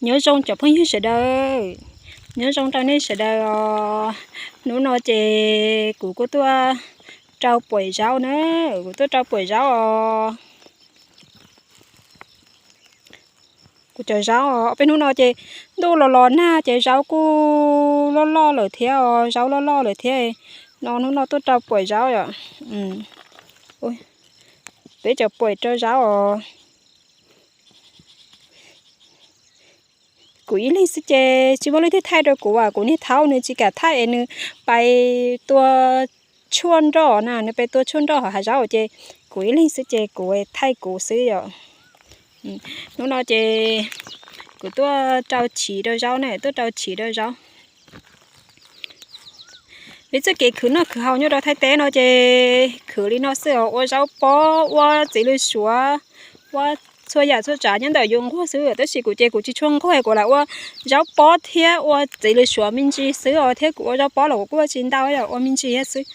Nyob zoo cov phooj ywg sawv daws, nyob zoo rau nej sawv daws os. Hnub no ces kuv kuj tuaj rau puam zaub na, kuv tuaj rau puam zaub os. Kuv cov zaub os, peb hnub no ces ntuj los los nag ces zaub kuj loj loj lawm thiab os, zaub loj loj lawm thiab. No hnub no tuaj rau puam zaub os. Peb cov puam rau zaub os. Kuv ib leeg xwb ces tsis muaj leej twg thaij rau kuv as, kuv niag thaub nws tsis kam thaij es nws pais tua tshuaj nroj na, nws pais tua tshuaj nroj hauv hav zaub ces kuv ib leeg xwb ces kuv thaij kuv xwb yom. Hnub no ces kuv tuaj rau chiv rau zaub na, tuaj rau chiv rau zaub. Vim txoj kev khwv noj khwv haus nyob rau Thaib teb no ces khwv li no xwb os, ua zaub pob, ua txiv lws suav, ua txhua yam txhua tsav nyob ntawm yus nquag xwb, tab sis kuv ces kuv tsis tshua nquag, kuv lam ua zaub pob thiab ua txiv lws suav me ntsis xwb os, thiab kuv ua zaub pob los kuv kuj ua tsis ntau, ua me ntsis thiab xwb.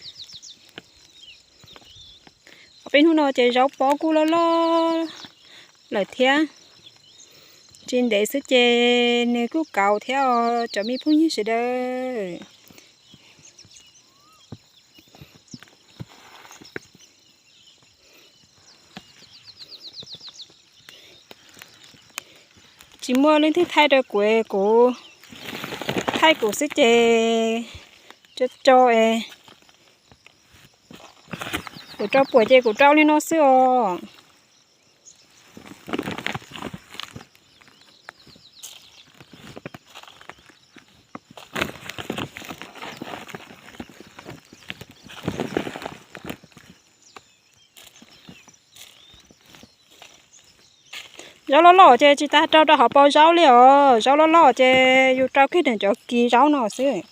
Peb hnub no ces zaub pob kuj loj loj lawm thiab, tsis ntev xwb ces nws kuj kauv thiab os cov me phooj ywg sawv daws. Tsis muaj leej twg thaij rau kuv, kuv thaij kuv xwb ces tso tso es kuv rau puam ces kuv rau li no xwb os. Zaub loj loj ces tsis tas rau rau hauv paus zaub li os, zaub loj loj ces yus rau kiag ntawm cov kis zaub no xwb.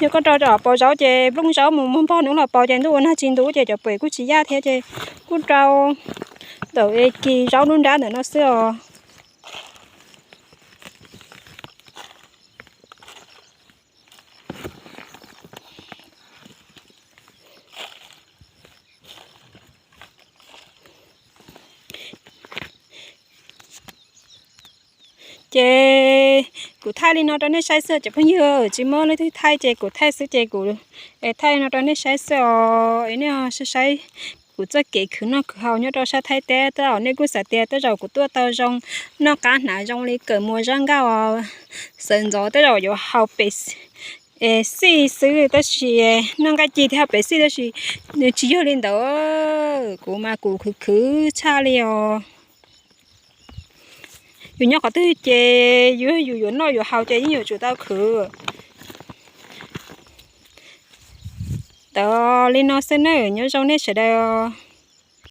Yog koj rau rau hauv paus zaub ces nplooj zaub mus muag npog hnub los paus ces ntuj ua nag tsis ntub ces cov puam kuj tsis yaj thiab ces kuj rau ntawm kis zaub nruab nrab ntawm no xwb os. Ces kuv thaij li no rau nej saib xwb cov phooj ywg, tsis muaj leej twg thaij ces kuv thaij xwb ces kuv thaij li no rau nej saib xwb os. Nej saib kuv txoj kev khwv noj khwv haus nyob rau sab Thaib teb, tej zaum nej kuj xav tias tej zaum kuv tuaj tau zoo noj qab hnav zoo li kawm muas zaj nkauj os. Sawv ntxov tej zaum yuav haus pes xij xwb tab sis, noj nqaij ci thiab haus pes xij tab sis nws tsis yog li ntawd. Kuv mas kuv khwv khwv tshaj li os. Yus nyob qhov twg ces yus, yus yuav noj yuav haus ces yeej yuav tsum tau khwv. Tau li no xwb nawb, nyob zoo nej sawv daws.